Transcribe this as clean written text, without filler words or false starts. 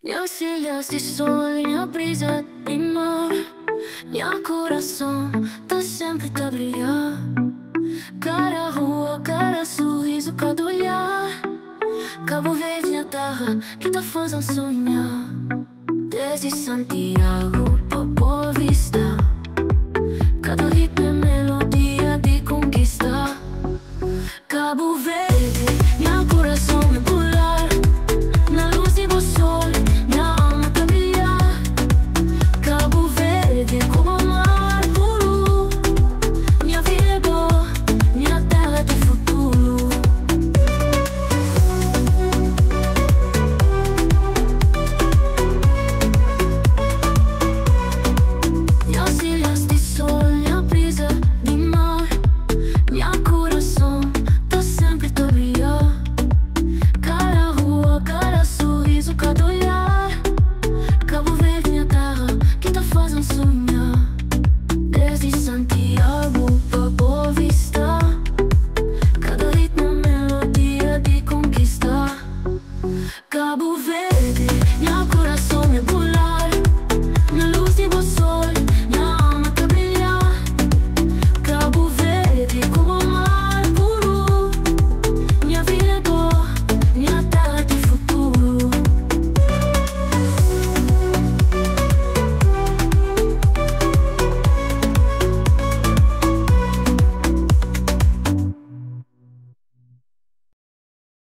Nhas ilhas di sol, nha brisa di mar. Nha kurason ta sénpri ta brilha. Kada rua, kada surizu, kada olhar. Kabu Verdi, nha terra, ki ta faze-m sunha. Desdi Santiago pa Boa Vista, kada ritmu.